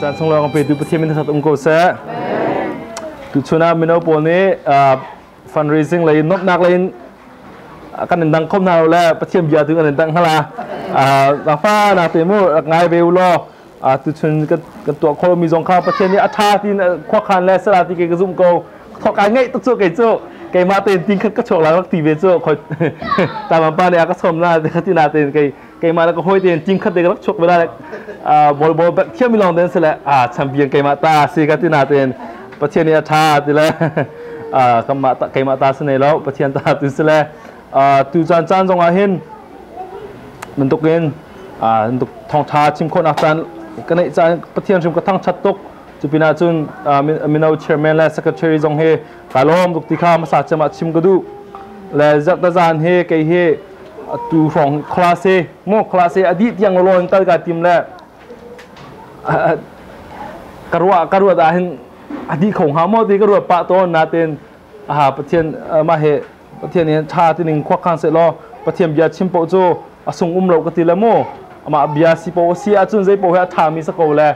Caan sunglawi kan petu Pathian min thangṭhat um ko seh. Tuchun ah mino pawl nih fundraising lei nuamhnak lei in kan in dang kho hna lo le Pathian bia tu kan in dang hala. Zaangfa nak te mu rak ngai ve u law tuchun kan tuah kho mi zong kha Pathian nih a ṭha tin khuakhan le sala ti ke ka zumh ko. Thawk ngeih tuk cu kei cu keimah tein ting khat ka chuak la rak ti ve cu khoi tamam pa nih a ka sawm na ti na tein kei keimah le ka hawi tein ting khat te ka rak chuak ve la bol bol bek thiam mi lawng den se le a champion keimah ta si ka ti na tein Pathian nih a ṭha ti le kamah ta keimah ta si nei lo Pathian ta tu si le tu caan caan zong ah hin bantukin thawngṭha chim khawhnak caan ka neih caan Pathian hrim ka thangṭhat tuk. Cupinah cun mino chairman le secretary zong hi ka lawm tuk ti kha hmasa cem ah chim ka duh. Le zarhtazan hi kei hi tu hrawng class hi mu class hi a dih tiang law in kal ka tim le ka ruah ka ruat ah hin a dih kho hnga maw ti ka ruat pah tawn natin aha Pathian mah hi Pathian nih ṭha tining khuakhang sehlaw Pathian bia chim paoh cu a sung um lo ka ti le mu amah bia si paoh a si ahcun zei paoh hi a ṭhami si ko le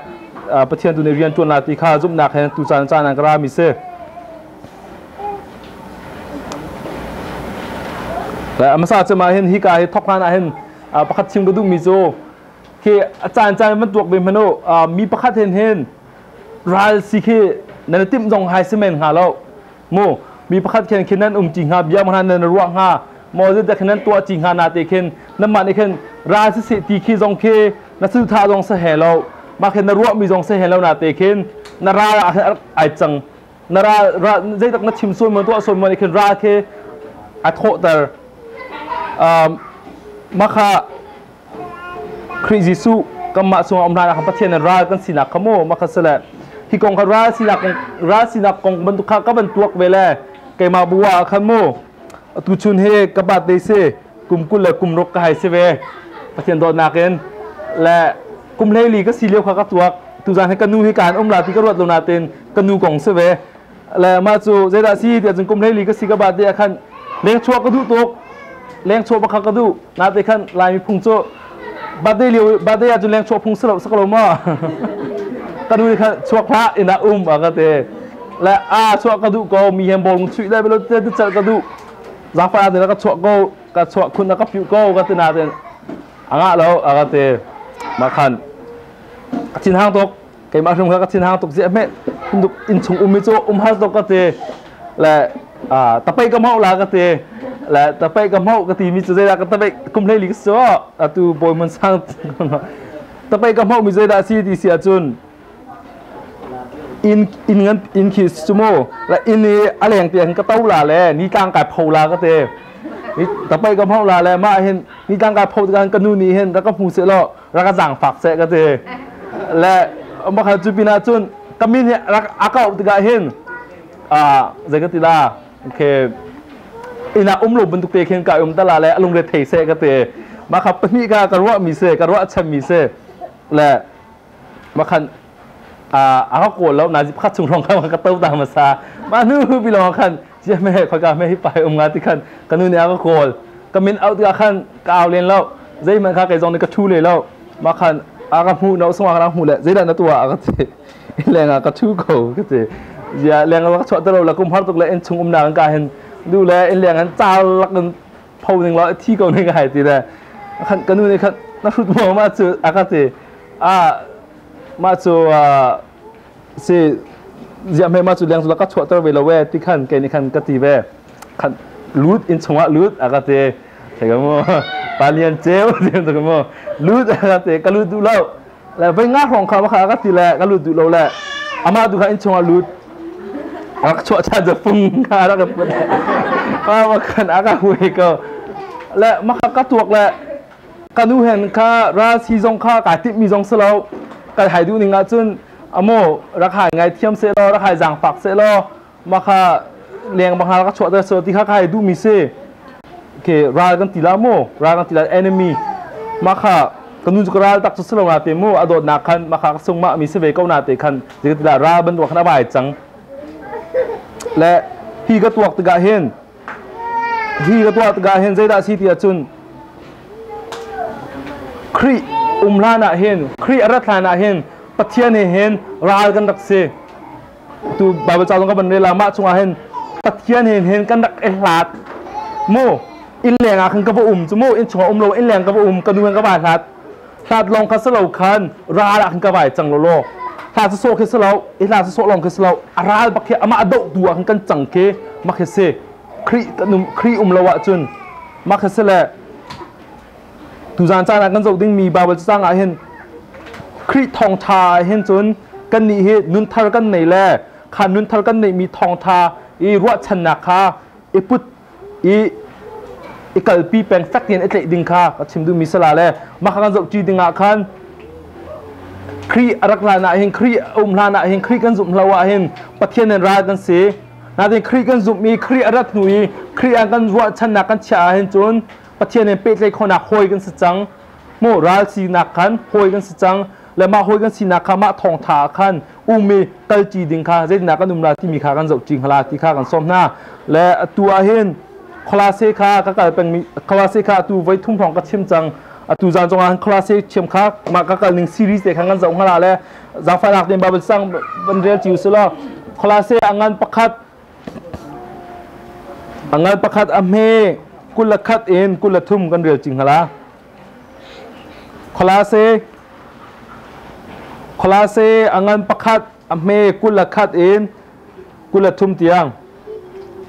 Pathian tu nih rian ṭuan la ti kha zumhnak he tu caan caan ah ka rami si. Le a hmasa cem ah hin hika hi thok hlan ah hin pakhat chim ka duhmi cu khi a caan caan van tuak ve hmanh u mi pakhat hin hin ral si khi nan i timh zong hai si men hnga lo mu mi pakhat khin khin nan um ti hnga bia hna nan ruah hnga maw zeidah khin nan tuah ti hnga na te khin nanmah nih khin ra si seh ti khi zong khi na sultha zong sa he lo mah khin na ruah mi zong sa he lo na te khin na ra ah khin ai cang na ra ra zeitak na chim sual mo tuah sual mo nih khin ra khi a thawhter makha Khrih Jesuh kanmah chungah um hlan ah khan Pathian in ral kan sinak kha mu makha si le hi kong kha ral sinak ral sinak kong bantuk kha ka van tuak ve le keimah bu ah khan mu atu chun hi ka birthday si kum 20 le kum ruk ka hai si ve Pathian dawtnak in le kum 14 ka si lio kha ka tuak tuzan hi ka nu hi kaan um la ti ka ruat lo natin ka nu kong si ve le mah cu zeidah si tiah cun kum 14 ka si ka birthday ah khan leng chuah ka duh tuk leng chuah bakha ka duh nate khan Laimi phung cu birthday lio birthday ah cun leng chuah phung si lo sak lo ma ka nu nih khan chuak hlah inn ah um a ka ti le a chuah ka duh ko mi hem bawlung chuih le belo te cal ka duh zafa te ka chuah ko ka chuah khun ka piu ko ka ti na ten a ngah lo a ka ti ma khan ka thin hang tuk keimah hrim kha ka thin hang tuk ziah hme inn chung um mi cu um har tuk ka ti le tapai ka mau la ka ti le tapai ka mau ka ti mi cu zeidah ka tapai kum hlei li ka so atu bawi mun sang tapai ka mau mi zeidah si ti si ahcun in in ngan in khi cu mu la in i a leng tiang ka to la le ni tlang kai pho la ka ti ni tapai ka mau la le mah hin ni tlang kai pho kan ka nu nih hin rak ka hmu se lo rak ka zaangfak seh ka ti le makha cu pinah cun ka min hi rak a kauh tikah hin zei ka ti la okay ina um lo bantuk te khin ka um tala le alung re thei seh ka ti makha pahnih ka ka ruah mi se ka ruah chan mi se le makhan a ka kawl lo na pakhat chung rong kha ka to ta ma sa ma nu bi lo khan cia me khoi ka me hi pai um nga ti khan ka nu nih a ka kawl ka min out ka khan ka au len lo zeihmanh kha kei zong nih ka thu le lo ma khan a ka hmu no sung a ka hmu le zeidah na tuah a ka ti leng ah ka thu ko ka ti zia leng ah ka chuah te lo la kum har tuk le in chung um na ka hin du le in leng an chal lak in pho ning lo thi ko ning hai ti le khan ka nu nih khan na hrut mo ma chu a ka ti a ma chu si ziah hme ma cu leng cu ka chuahter ve lo we ti khan kei nih khan ka ti ve khan lut inn chungah lut a ka ti thei ka mu palian ceu ti ka mu lut a ka ti ka lut duh lo le voi nga hrawng kha kha ka ti le ka lut duh lo le amah tu kha inn chungah lut rak chuah chan za fung kha rak put ma khan a ka hui ko le ma kha ka tuak le ka nu hen kha ra si zong kha kai timh mi zong si lo kai hai duh ning ahcun amo rak hai ngai thiam se law rak hai zaangfak se law ma kha leng bang ka chuah ter so ti kha kai duh mi si ke ral kan ti la mu ral kan ti la enemy ma kha ka nu cu ral tak cu si lo na te mu a dawtnak khan ma kha ka sung ma mi si ve ko na te khan ti la ral ban khan a vai cang le hi ka tuak tikah hin Hi ka tuah tikah hin zeidah a si ti ahcun Khrih um hlan ah hin Khrih a rat hlan ah hin Pathian he hin ral kan rak si. Tu Bible ca zong ka van rel ah mah chungah hin Pathian he hin kan rak i hlat. Mu inn leng ah khan ka va um cu mu inn chungah um lo inn leng ka va um ka nu he ka vai hlat. Hlat lawng kha si lo khan ral ah khan ka vai cang lo law. Hla sawsawh khi si lo, i hla sawsawh lawng khi si lo, a ral bak khi amah doh tu ah khan kan cang khi mak hi si. Khrih kan um Khrih um lo ahcun mak hi si le tuzaan caan ah kan zoh dingmi Bible cacang ah hin Khrih thawngṭha ah hin cun kannih hi nunthar kan nei le kha nunthar kan neihmi thawngṭha i ruahchannak kha i put i i kalpi peng fek tein i tlaih ding kha ka chim duhmi sala le mah kha kan zoh ṭi ding ah khan Khrih a rak hlan ah hin Khrih a um hlan ah hin Khrih kan zumh lo ah hin Pathian in ral kan si. Natin Khrih kan zumh i Khrih a rat hnu i Khrih ah kan ruahchannak kan chiah ah hin cun Pathian in pehtlaih khawhnak hawi kan si cang. Mu ral sinak khan hawi kan si cang. Le mah hawi kan sinak kha mah thawngtha ah khan um i kalṭi ding kha zeitindah kan um la timi kha kan zohṭi hnga ti kha kan sawm hna. Le atu ah hin Kholase kha ka kal pengmi Kholase kha atu voi thum hrawng ka chim cang. Atu zan zong ah Kholase thiam kha mah ka kal ning series te khan kan zoh hnga le zaangfahnak tein Bible sang van rel cio si law Kholase a ngan pakhat a ngan pakhat a hme 21 in 23 kan rel cing hala Kholase Kholase a ngan pakhat a hme 21 in 23 tiang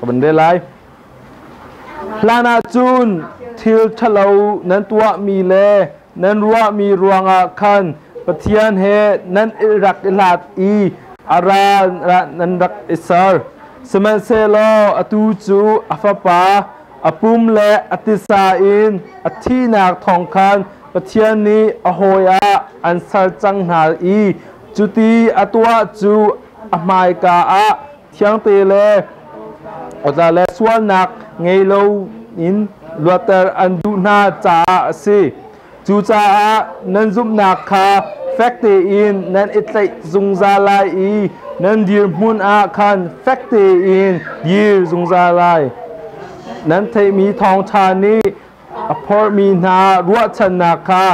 ka van rel lai Hlan ah cun thil ṭhalo nan tuahmi le nan ruahmi ruangah khan Pathian he nan i rak i hlat i a ral nan rak i ser. Sihmanhsehlaw atu cu a Fapa a pum le a tisa in a thihnak thawng khan Pathian nih a hawi ah an ser cang hna i cuti a tuah cu a hmaika ah thiangte le awtla le sualnak ngei lo in luatter an duh hna caah a si. Cucaah nan zumhnak kha fek tein nan i tlaih zungzal lai i nan dirhmun ah khan fek tein dir zungzal lai. Nan theihmi thawngṭha nih a phorhmi hna ruahchannak kha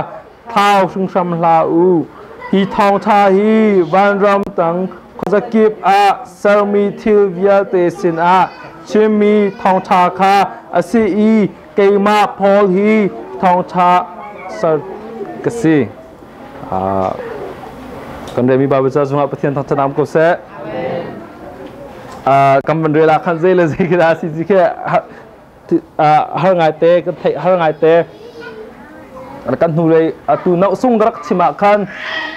thlau hringhram hlah u. Hi thawngṭha hi vanram tang khuazakip ah sermi thil vialte sinah chimmi thawngṭha kha a si i keimah Paul hi thawngṭha ser ka si. Kan relmi Bible ca chungah Pathian thangṭhat am ko seh. Kan van rel ah khan zei le zei khi dah si ti khi har ngaite kan theih har ngaite kan hnu lei atu no sung rak chim ah khan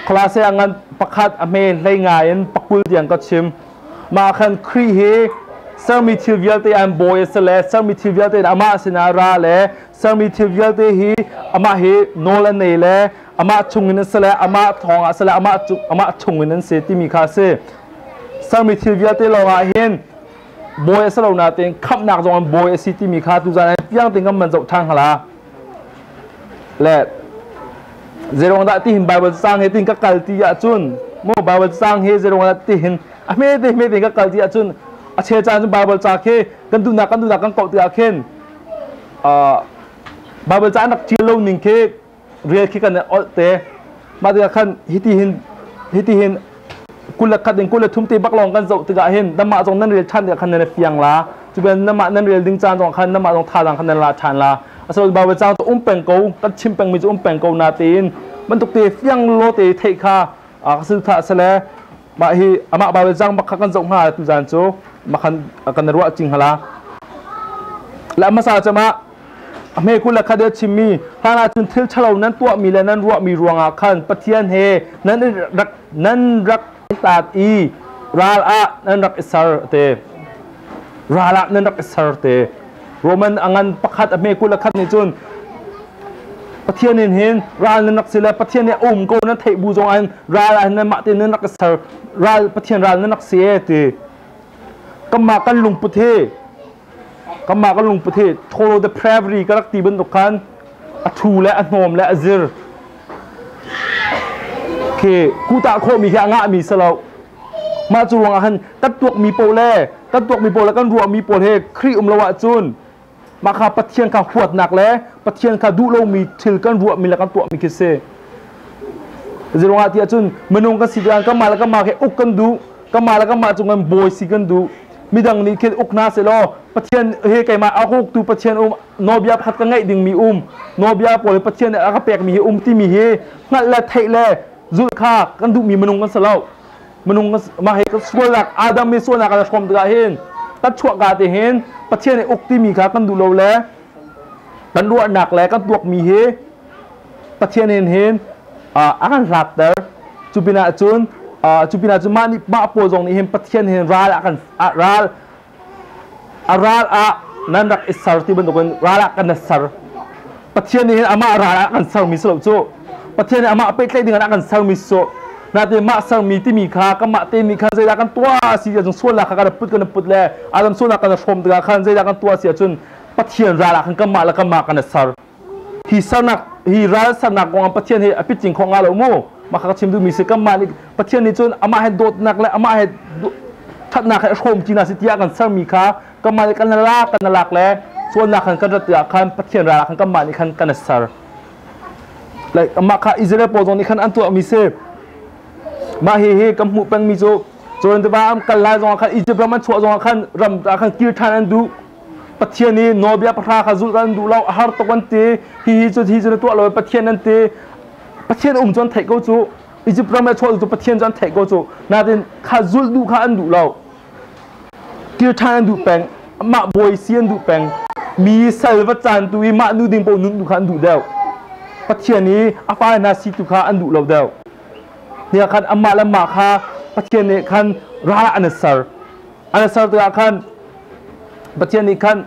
klase angan pakhat a hme hlei ngai in pakul tiang ka chim ma khan Khrih hi sermi thil vialte an bawi a si le sermi thil vialte in amah sinah ra le sermi thil vialte hi amah hi nawl an nei le amah chungin an si le amah thawng ah si le amah amah chungin an si timi kha a si sermi thil vialte lawngah hin bawi a si lo nain khamhnak zong in bawi a si timi kha tuzan ah piang te ngam man zoh ṭhan hala le zeirong dah tihin Bible cang he tin ka kal ti ahcun mu Bible cang he zeirong dah tihin a hme te hme te ka kal ti ahcun a chel caan cun Bible ca khi kan duhnak kan duhnak kan kauh ti ah khin Bible ca an rak ṭial lo ning khi rial khi kan olh te mah tikah khan hiti hin hiti hin 21 in 23 te bak lawng kan zoh tikah hin namah zong nan rel ṭhan tikah khan nan fiang la cu ben namah nan rel ding caan zong khan namah zong thazaang khan nan la ṭhan la asal Bible cang cu um peng ko kan chim peng mi cu um peng ko na tein bantuk te fiang lo te theih kha ka sil tha sele mah hi amah Bible cang bak kha kan zoh hnga tu zan cu makhan kan ruah cing hala la hmasa chama A hme 21 a chimmi hlan ahcun thil ṭhalo nan tuahmi le nan ruahmi ruangah khan Pathian he nan rak nan rak i hlat i ral ah nan rak i ser te. Ral ah nan rak i ser te. Roman a ngan pakhat a hme 21 nih cun Pathian in hin ral nan rak si le Pathian nih a um ko nan theih bu zong ah hin ral ah hin nanmah tein nan rak i ser ral Pathian ral nan rak si e ti. Kanmah kan lungput hi Kanmah kan lungput hi Tolo the Bravery ka rak ti bantuk khan a thu le a hnawm le a zir khi kuta khawhmi khi a ngahmi si lo. Mah cu ruangah khan kan tuakmi paoh le kan tuakmi paoh le kan ruahmi pawl he Khrih um lo ahcun mah kha Pathian kha huatnak le Pathian kha duh lomi thil kan ruahmi le kan tuahmi khi si. Zeiruangah ti ahcun minung kan si tikah kanmah le kanmah khi uk kan duh, kanmah le kanmah cung kan bawi si kan duh. Midang nih khin uk hna sehlaw Pathian he keimah a uktu Pathian um, nawlbia pakhat ka ngeih dingmi um, nawlbia pawl hi Pathian nih a ka pekmi hi um timi hi hngalh le theih le zulh kha kan duhmi minung kan si lo. Minung mah hi sualnak Adam i sualnak kan hrawm tikah hin kan chuahka te hin Pathian nih uk timi kha kan duh lo le kan ruahnak le kan tuakmi hi Pathian in hin a kan hlatter. Cu pinah cun cu pinah cun mah nih mah pawl zong nih hin Pathian hin ral a kan ral a ral ah nan rak i ser ti bantukin ral ah kan ser. Pathian nih hin amah ral ah kan sermi si lo cu. Pathian nih amah pehtlaih ding ah kan sermi si cu. Natin mah sermi timi kha kanmah te nih khan zeidah kan tuah si ahcun sualnak kha kan put kan put le Adam sualnak kan hrawm tikah khan zeidah kan tuah si ahcun Pathian ral ah khan kanmah le kanmah kan i ser. Hi sernak hi ral sernak kong ah Pathian hi a pitcing khawh nga lo mu. Mah kha ka chim duhmi si kanmah nih Pathian nih cun amah he dawtnak le amah he ṭhatnak he hrawm ṭi hna si tiah kan sermi kha kanmah nih kan lak kan lak le sualnak khan kan rat tikah khan Pathian ral ah khan kanmah nih khan kan i ser. Like amah kha Israel pawl zong nih khan an tuahmi si. Mah hi hi kan hmuh pengmi cu Jordan tiva an kal lai zongah khan Egypt ram an chuah zongah khan ram ah khan kir ṭhan an duh. Pathian i nawlbia pahra kha zulh an duh lo, a har tuk an ti. Hihi cu hi cu na tuah lo Pathian an ti. Pathian um cu an theih ko cu. Egypt ram le chuah cu Pathian cu an theih ko cu. Nain kha zulh duh kha an duh lo. Kir ṭhan an duh peng. Mah bawi si an duh peng. Mi sal va caan tu i mah nu ding paoh nun tu kha an duh deuh. Pathian i a fale hna si tu kha an duh lo deuh. Nia khan amah le mah kha Pathian nih khan ral an i ser. An i ser tikah khan Pathian nih khan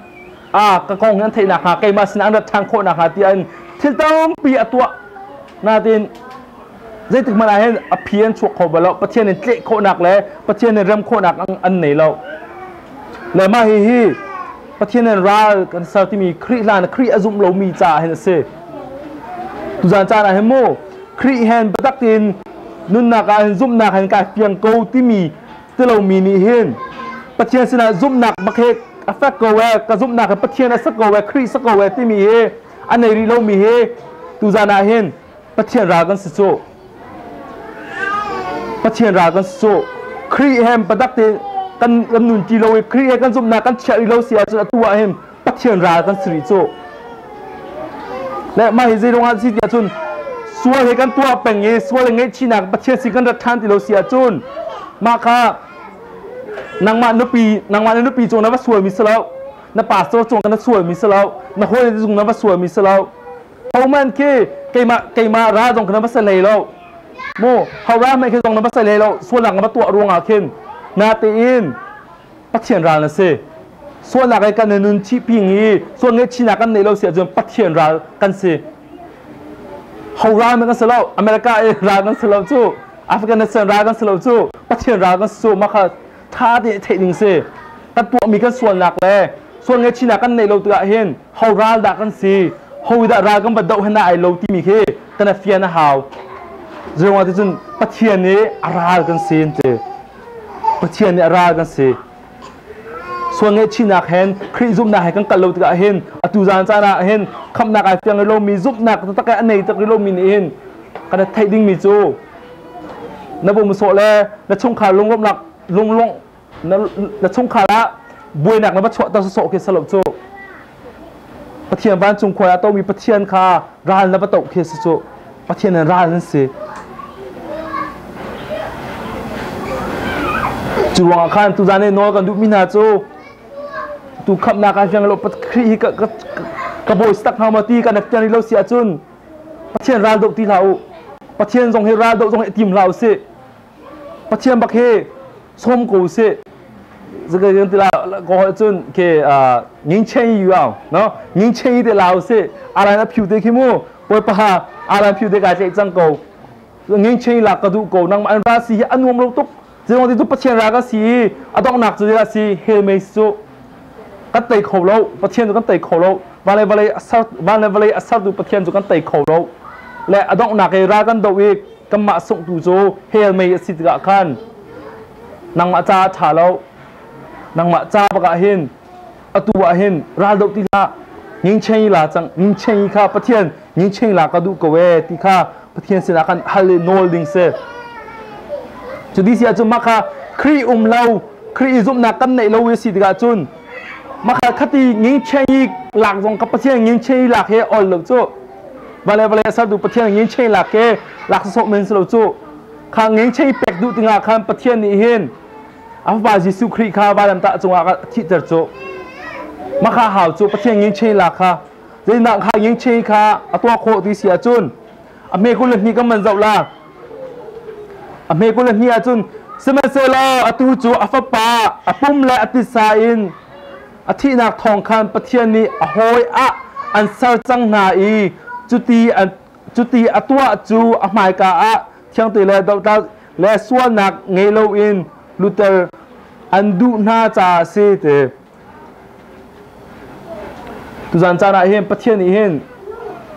a ka kong hi an theih nakhnga keimah sinah an rat ṭhan khawh nakhnga tiah in thil tampi a tuah. Nain zeitik hmanh ah hin a phi an chuak kho bal lo. Pathian in tleh khawhnak le Pathian in rem khawhnak an nei lo. Le mah hihi Pathian in ral kan ser timi Khrih hlan Khrih a zum lomi caah hin a si. Tuzan caan ah hin mu Khrih hen biatak tein nunnak ah hin zumhnak hin kai fiang ko timi ti lomi nih hin Pathian sinah zumhnak bak hi a fek ko e ka zumhnak hi Pathian a si ko e Khrih si ko e timi hi a nei rih lomi hi tuzan ah hin Pathian ral kan si cu. Pathian ral kan si cu. Khrih he biatak tein kan kan nun ti lo i Khrih he kan zumhnak kan chiah rih lo si ahcun atu ah hin Pathian ral kan si rih cu. Le mah hi zei ruangah si tiah cun sual he kan tuah peng i sual he ngaihchihnak Pathian sin kan rat ṭhan ti lo si ahcun mah kha nangmah nupi nangmah na nupi cung na va sualmi si lo, na pastor cung na sualmi si lo, na hawi cung na va sualmi si lo. Homan khi keimah keimah ra zong kha na va sa hlei lo. Mu ho ra hmanh khi zong na va sa hlei lo, sualnak na va tuah ruangah khin natein Pathian ral na si. Sualnak i kan i nun chih ping i sual ngaihchihnak kan neih lo si ahcun Pathian ral kan si. Ho ral men kan si lo. America i ral kan si lo cu. Afghanistan ral kan si lo cu. Pathian ral kan si cu. Mah kha tha tein theih ding si. Kan tuahmi kan sualnak le sual ngaihchihnak kan neih lo tikah hin ho ral dah kan si, ho dah ral kan va doh hen ai lo timi khi kan i fian a hau. Zeiruangah ti cun Pathian nih a ral kan si an ti. Pathian nih a ral kan si. Sual ngaihchihnak hen Khrih zumhnak he kan kal lo tikah hin atu zan caan ah hin khamhnak ai fiang lomi zumhnak taktak a nei tak lomi nih hin kan theih dingmi cu na bum sawh le na chungkhar lunglawmhnak lunglawng na chungkhar ah buainak na va chuahter sawsawh khi salo cu Pathian vancung khua ah tomi Pathian kha ral na va toh khi si cu Pathian in ral nan si. Cu ruangah khan tuzan i nawl kan duhmi hna cu tu khamhnak ah fiang lo Khrih hi ka bawi tak hnga maw ti kan fiang lo si ahcun Pathian ral doh ti hlah u. Pathian zong hi ral doh zong hi tim hlah u sih. Pathian bak hi sawm ko usih. Zaka ti la ko cun ke nging chen yu ao no nging chen te la usih aran a phiu te khi mu poi paha aran phiu te ka tlei cang ko nging chen la ka du ko nang an ra si hi anuam lo tuk zeilong ti tu Pathian ra ka si adok nak cu la si hel mei su kan tei kho lo Pathian cu kan tei kho lo van le vawlei asar van le vawlei asar tu Pathian cu kan tei kho lo le adongh nak i ra kan do i kanmah sunghtu cu hell mei a si tikah khan nangmah ca a ṭha lo nangmah ca bak ah hin atu ah hin ral doh ti hlah ngingchei la cang ngingchei kha Pathian ngingchei la ka duh ko ee ti kha Pathian sinah khan hal i nawl ding si. Cu ti si ahcun mah kha Khrih um lo, Khrih i zumhnak kan neih lo i si tikah cun mah kha khati ngingchen i lak zong ka Pathian ngingchen i lak he ol lo cu. Vale vale sertu Pathian ngingchen lak ke lak sawh men si lo cu. Kha ngingchen i pek duh tingah khan Pathian nih hin a fapa Jesuh Khrih kha vailamtah cungah thihter cu. Mah kha hau cu Pathian ngingchen lak kha Zeinak kha yingche kha a tuah khawh ti si ahcun a hme 22 kan man zoh la. A hme 22 ahcun sihmanhsehlaw atu cu a fapa a pum le a titsa in a thihnak thawng khan Pathian nih a hawi ah an ser cang hna i cuti a tuah cu a hmaika ah thiangte le dohtlak le sualnak ngei loin lutter an duh hna caah a si ti. Tuzan caan ah hin Pathian nih hin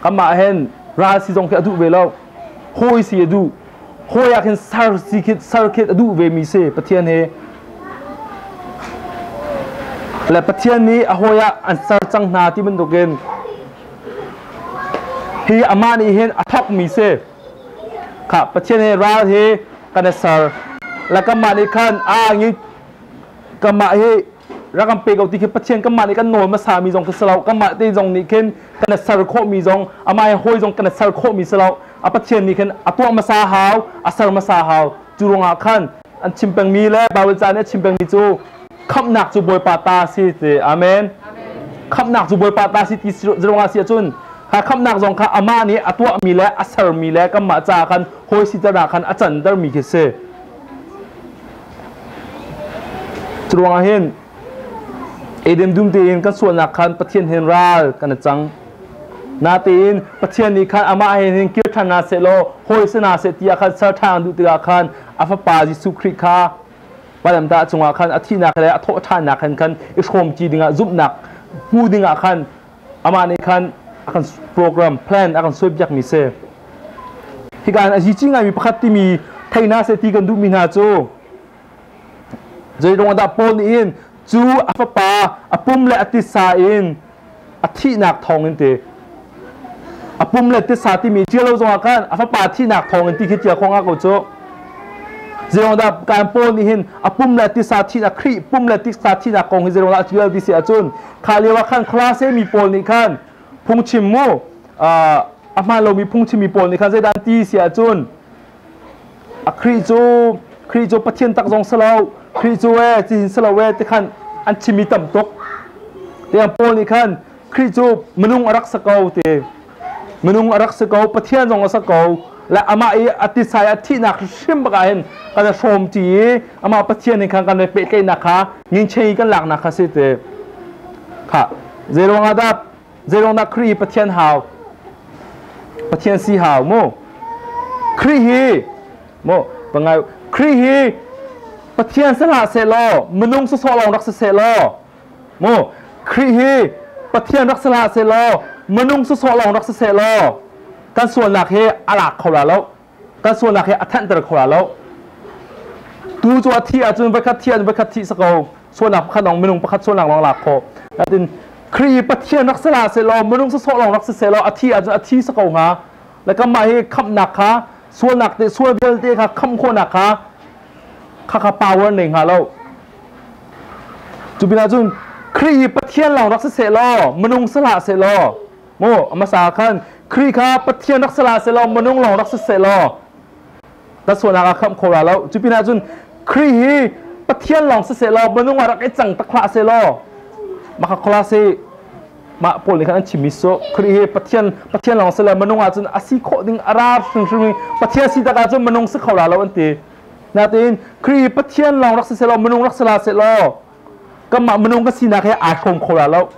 kanmah hin ral si zong khi a duh ve lo. Hawi si a duh. Hawi ah khin sar si khi sar khi a duh ve mi si Pathian hi. Le Pathian nih a hawi ah an ser cang hna ti bantukin hi amah nih hin a thawk mi si. Kha Pathian he ral hi kan i ser. Le kanmah nih khan a ngi kanmah hi rak kan pe ko ti khi Pathian kanmah nih kan nawl hmasa mi zong khi si lo, kanmah te zong nih khin kan ser khawh mi zong, amah he hawi zong kan ser khawh mi si lo. A Pathian nih khin a tuah hmasa hau, a ser hmasa hau. Cu ruangah khan an chim pengmi le Bible ca nih a chim pengmi cu khamhnak cu Bawipa ta si ti. Amen. Khamhnak cu Bawipa ta si ti ruangah si ahcun kha khamhnak zong kha amah nih a tuahmi le a sermi le kanmah caah khan hawi siternak khan a cantermi khi si. Curuangah hin Eden dum tein kan sualnak khan Pathian hin ral kan i cang. Natein Pathian nih khan amah he hin kir ṭhan hna sehlaw hawi si hna seh tiah khan ser ṭhan duh tikah khan a fapa Jesuh Khrih kha vailamtah cungah khan a thihnak le a thawh ṭhannak hin khan i hrawmṭi dingah, zumhnak hmu dingah khan amah nih khan a kan program plan a kan suaipiakmi si. Hika in a zici ngaimi pakhat timi thei hna seh ti kan duhmi hna cu zeiruang dah Paul nih hin cu a fapa a pum le a titsa in a thihnak thawng in ti, a pum le titsa timi ṭial lo zongah khan a fapa thihnak thawng in ti khi ṭial khawh nga ko cu. Zeiruang dah kan Paul nih hin a pum le titsa thihnak, Khrih pum le titsa thihnak kong hi zeiruang dah a ṭial ti si ahcun kha lio ah khan Khalase mi pawl nih khan phungchim mu a hmaan lomi phungchimmi pawl nih khan zeidah an ti si ahcun a Khrih cu Pathian tak zong si lo, Khrih cu e cihin si lo e ti khan an chimmi tam tuk. Tiang Paul nih khan Khrih cu minung a rak si ko ti, minung a rak si ko, Pathian zong a si ko le amah i a tisai a thihnak hrim bak ah hin kan i hrawm ṭi i amah Pathian nih khan kan i pehtlaihnak kha ngingchei kan laknak kha si ti kha. Zeiruangah dah, zeiruang dah Khrih hi Pathian hau, Pathian si hau mu? Khrih hi mu pangai Khrih hi Pathian si hlah seh law minung sawsawh lawng rak si seh law mu, Khrih hi Pathian rak si hlah seh law minung sawsawh lawng rak si seh law kan sualnak hi a lak kho la lo, kan sualnak hi a thanhter kho la lo. Tu cu a thi ahcun voikhat thi ahcun voikhat thi si ko, sualnak pakhat lawng, minung pakhat sualnak lawng lak khawh. Natin Khrih Pathian rak si hlah seh law minung sawsawh lawng rak si seh law a thi ahcun a thi si ko hnga le kanmah hi khamhnak kha, sualnak te, sual vialte kha khamh khawhnak kha kha power nei hnga lo. Cu pinah cun Khrih Pathian lawng rak si seh law minung si hlah seh law mu, hmasa khan Khrih kha Pathian rak si hlah seh law minung lawng rak si seh law ka sualnak a khamh kho la lo. Cu pinah cun Khrih hi Pathian lawng si seh law minung ah rak i cang tak hlah seh law mah kha khola si mah pawl nih khan an chimmi cu Khrih hi Pathian lawng si le minung ah cun a si khawh ding a ra hrimhrim i Pathian si tak ahcun minung si kho la lo an ti. Natin Khrih Pathian lawng rak si seh law minung rak si la seh law kanmah minung ka sinak he aa hrawm kho la lo.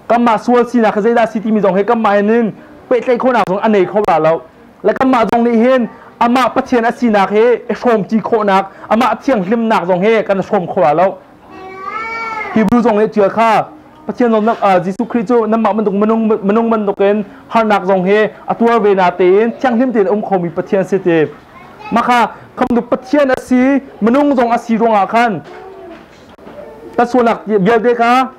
Kanmah sual sinak he zeidah si timi zong he kanmah hin pehtlaih khawhnak zong a nei kho la lo. Le kanmah zong nih hin amah Pathian a sinak he i hrawmṭi khawhnak, amah thianghlimnak zong he kan hrawm kho la lo. Hebrew zong nih ṭial kha Pathian zong Jesuh Khrih cu nanmah bantuk minung bantukin harnak zong he a tuar ve na tein thianghlim tein um khomi Pathian si ti. Mah kha khamtu Pathian a si, minung zong a si ruangah khan kan sualnak vialte kha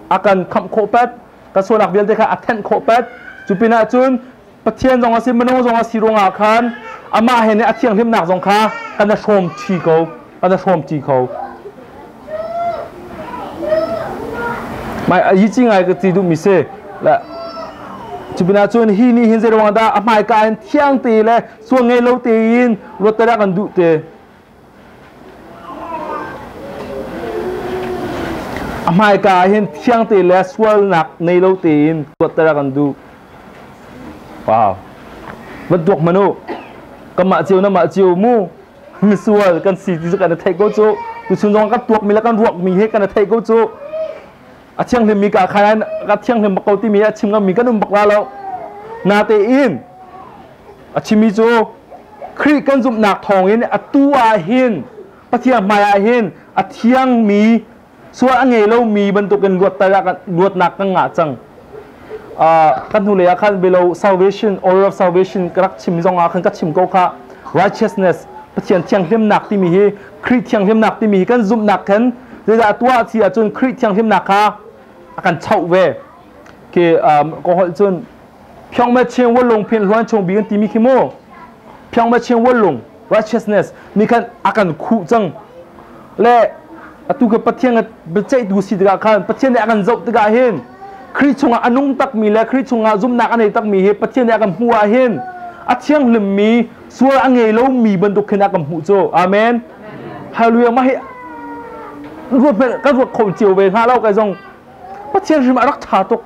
a kan khamh khawh pat, kan sualnak vialte kha a thenh khawh pat. Cu pinah cun Pathian zong a si minung zong a si ruangah khan amah he nih a thianghlimnak zong kha kan i hrawm ṭi ko kan i hrawm ṭi kho. Mai a yi ci ngai ka ti duhmi si. La cu pinah cun hi nih hin zeiruang dah a hmaika in thiang te le sual ngei lo tein luatter a kan duh te. A hmaika ah hin thiang te le sualnak nei lo tein luatter a kan duh. Wow. Van tuak hmanh u. Kamah cio namah cio mu. Misual kan si ti cu kan i theih ko cu. Tuchun zong kan tuakmi le kan ruakmi he kan i theih ko cu. A thianghlimmi ka khan ka thianghlim bak ko timi a chim ngammi kan um bak la lo. Natein a chimmi cu Khrih kan zumhnak thawngin atu ah hin Pathian hmai ah hin a thiangmi sual a ngei lomi bantukin luatnak kan ngah cang. Kan hnulei ah khan below salvation order of salvation ka rak chim zong ah khan ka chim ko kha righteousness Pathian thianghlimnak timi hi Khrih thianghlimnak timi hi kan zumhnak khan zeidah tuah si ahcun Khrih thianghlimnak kha a kan chauh ve. Ke ka holh cun Phiang ma chiang wal lung phin hluan chung bi kan timi khi mu phiang ma chiang wal lung righteousness mi khan a kan khuh cang le atu ke Pathian biaceihtu si tikah khan Pathian nih a kan zoh tikah hin Khrih chungah a nung takmi le Khrih chungah zumhnak a nei takmi hi Pathian nih a kan hmuh ah hin a thianghlimmi sual a ngei lomi bantuk khin a kan hmuh cu amen hallelujah mah hi ruat kan ruat kho cio ve hnga lo kai zong Pathian hrim a rak ṭha tuk.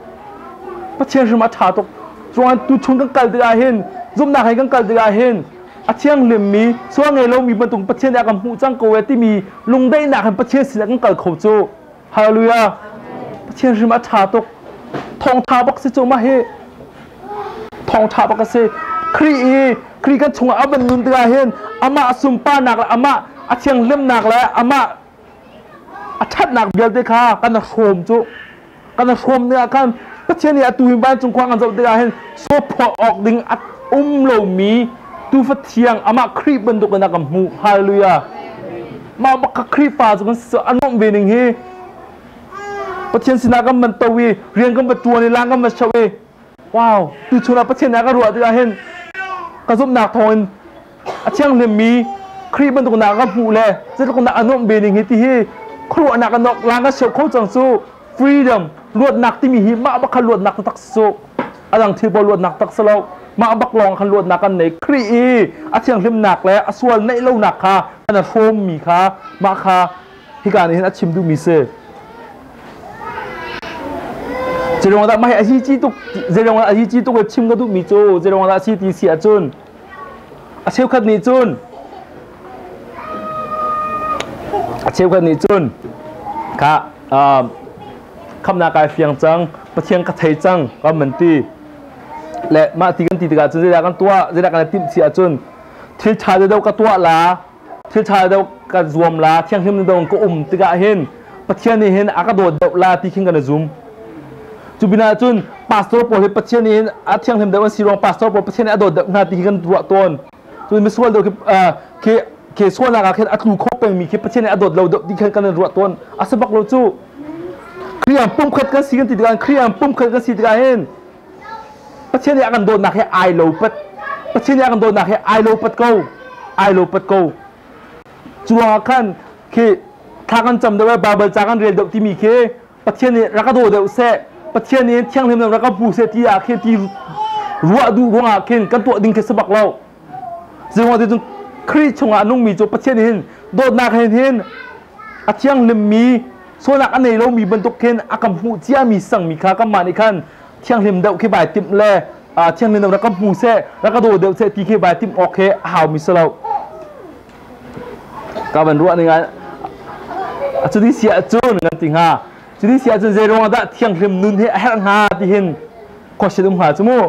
Pathian hrim a ṭha tuk. Cuan tuchun kan kal tikah hin zumhnak he kan kal tikah hin a thianghlimmi sual ngei lomi bantuk Pathian nih a kan hmuh cang ko e timi lungdaihnak hin Pathian sinah kan kal kho cu. Hallelujah. Pathian hrim a ṭha tuk. Thawngṭha bak si cu mah hi. Thawngṭha bak a si. Khrih i Khrih kan chungah a van nun tikah hin amah sunparnak le amah a thianghlimnak le amah A ṭhatnak vialte kha kan hrawm cu. Kan hrawm tikah khan Pathian nih atu hi vancung khua kan zoh tikah hin sawphuah awk ding a um lomi tuufa thiang amah Khrih bantuk in a kan hmuh. Hallelujah. Mah bak kha Khrihfa cu kan si a nuamh ve ning hi. Pathian sinah kan man to i rian kan va ṭuan i lang kan va shoh i wow tuchun ah Pathian nih a ka ruah tikah hin ka zumhnak thawngin a thianghlimmi Khrih bantuk nak ka hmuh le zeitluk nak a nuamh ve ning hi ti hi khuaruahnak a nok lang ka sio kho cang cu freedom luatnak timi hi mah bak kha luatnak taktak si cu a dang thil pawl luatnak tak si lo mah bak lawng khan luatnak kan nei Khrih i a thianghlimnak le a sual neih lonak kha kan a hrawmmi kha mah kha hika nih hin a chim duhmi si Zeiruang dah mah hi a hi ci tuk zeiruang dah a hi ci tuk chim ka duhmi cu zeiruang dah a si ti si ahcun A cheukhat nih cun a cheukhat nih cun kha khamnak kai fiang cang Pathian ka thei cang kan man ti le mah ti kan ti tikah cun zeidah kan tuah zeidah kan timh si ahcun thil ṭha deuh ka tuah la thil ṭha deuh ka zuam la thianghlim deuh ka um tikah hin Pathian nih hin a ka dawt deuh la ti khin kan i zum cu pinah cun pastor pawl hi Pathian nih hin a thianghlim deuh an si ruang pastor pawl Pathian nih a dawt deuh hna ti khi kan ruah tawn cun misual deuh khi khi sualnak ah khin a tlu kho pengmi khi Pathian nih a dawt lo deuh ti khan kan ruah tawn a si bak lo cu Khrihfa pumkhat kan si kan ti tikah Khrihfa pumkhat kan si tikah hin Pathian nih a kan dawtnak he ai lo pat Pathian nih a kan dawtnak he ai lo pat ko ai lo pat ko cu ruangah khan khi thla kan cam deuh Bible ca kan rel deuh timi khi Pathian nih rak ka daw deuh seh Pathian nih thianghlim rak ka hmu seh ti ah khin ti ruah duh ruangah khin kan tuah ding khi si bak lo Zeihmanh ti cun Khrih chungah a nungmi cu Pathian hin dawtnak hin hin a thianghlimmi sualnak a nei lomi bantuk khin a kan hmuh ciami sangmi kha kanmah nih khan thianghlim deuh khi vai timh le thianghlim deuh rak ka hmu seh rak ka daw deuh seh ti khi vai timh awk khi a haumi si lo ka van ruah ning ah cuti si ahcun kan ti hnga cuti si ahcun zei ruangah dah thianghlim nun hi a herh hnga ti hin question um hnga cu mu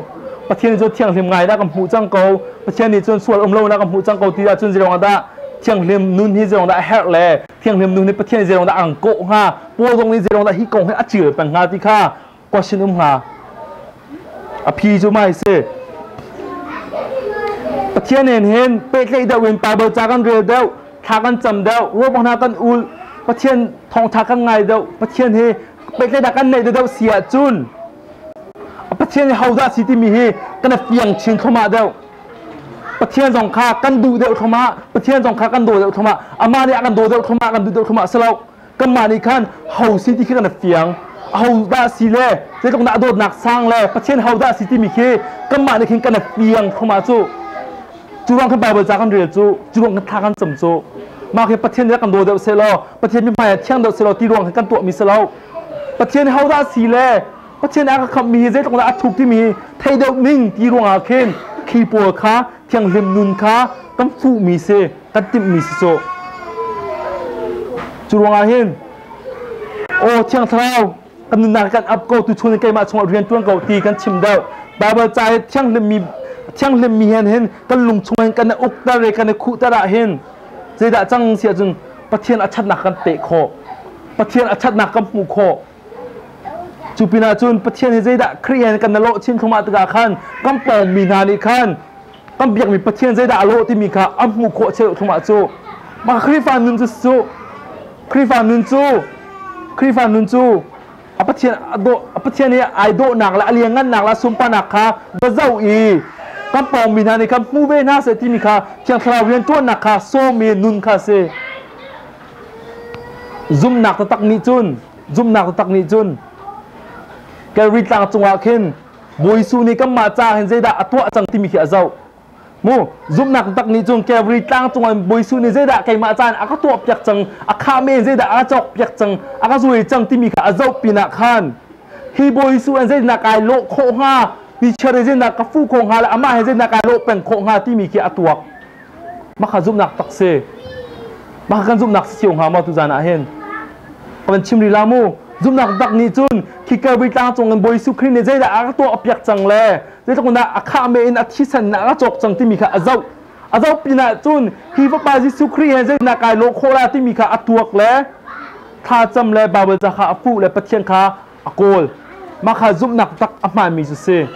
Pathian cu thianghlim ngai dah kan hmuh cang ko Pathian nih cun sual um lo na kan hmuh cang ko ti ahcun zei ruangah dah thianghlim nun hi zei ruangah dah a herh le thianghlim nun hi Pathian zei ruangah dah an kawh hnga Paul zong nih zei ruangah dah hi kong hi a cil peng hnga ti kha question um hnga a phi cu mai si Pathian in hin pehtlaih deuh in Bible ca kan rel deuh thla kan cam deuh ruah hna kan ul Pathian thawngtha kan ngai deuh Pathian he pehtlaihnak kan neih deuh si ahcun. Pathian hi hodah si timi hi kan i fiang chin thluahmah deuh. Pathian zong kha kan duh deuh thluahmah, Pathian zong kha kan daw deuh thluahmah, amah nih a kan daw deuh thluahmah, kan duh deuh thluahmah si lo. Kanmah nih khan ho si ti khi kan i fiang. Ahodah si le zeitluk dah a dawtnak sang le Pathian hodah si timi khi kanmah nih khin kan i fiang thluahmah cu. Cu ruang khan Bible ca kan rel cu, cu ruang khan thla kan cam cu. Mah khi Pathian nih kan daw deuh seh law, Pathian mithmai ah thiang deuh seh law ti ruang khan kan tuahmi si lo. Pathian hodah si le Pathian a ka khamhmi hi zeitluk dah a thuk timi hi thei deuh ning ti ruangah khin khi pawl kha thianghlim nun kha kan fuhmi si kan timhmi si cu. Cu ruangah hin aw Thiang Thlarau kan nunnak kan ap ko tu chun keimah chungah rian tuan ko ti kan chim deuh. Bible ca hi thianghlimmi thianghlimmi hen hin kan lung chung hin kan i ukter i kan i khuhter ah hin zeidah cang si ahcun Pathian a ṭhatnak kan peh khawh. Pathian a ṭhatnak kan hmuh khawh. Cu pinah cun Pathian hi zeidah Khrih he kan lawh chin thluahmah tikah khan kan pawngmi hna nih khan kan biakmi Pathian zeidah a lawh timi kha an hmuh khawh cheu thluahmah cu. Mah Khrihfa nun cu cu Khrihfa nun cu Khrihfa nun cu a Pathian a dawh a Pathian i ai dawhnak le a lianngannak le a sunparnak kha va zoh i kan pawngmi hna nih khan hmu ve hna seh timi kha Thiang Thlarau rianṭuannak kha sawm i nun kha a si. Zumhnak taktak nih cun zumhnak taktak nih cun Calvary tlang cungah khin Bawi Jesuh nih kanmah caah hin zeidah a tuah cang timi khi a zoh. Mu zumhnak taktak nih cun Calvary tlang cungah Bawi Jesuh nih zeidah keimah caan a ka tuah piak cang, a khah men zeidah a ka cawk piak cang, a ka zuai cang timi kha a zoh pinah khan hi Bawi Jesuh an zeidah kai lawh khawh hnga, ni chiar i zeidah ka fuh khawh hnga le amah he zeidah kai lawh peng khawh hnga timi khi a tuak. Mah kha zumhnak tak si. Mah kha kan zumhnak si cio hnga maw tuzan ah hin? Ka van chim rih la mu. Zumhnak tak nih cun khi Calvary tlang cung in Bawi Jesuh Khrih nih zeidah a ka tuah piak cang le zeitluk in dah a khah me in a thisen in a ka cawk cang timi kha a zoh. A zoh pinah cun hi Fapa Jesuh Khrih he zeitindah kai lawh khawh la timi kha a tuak le thlacam le Bible ca kha a fuh le Pathian kha a kawl. Mah kha zumhnak tak a hmaanmi cu si.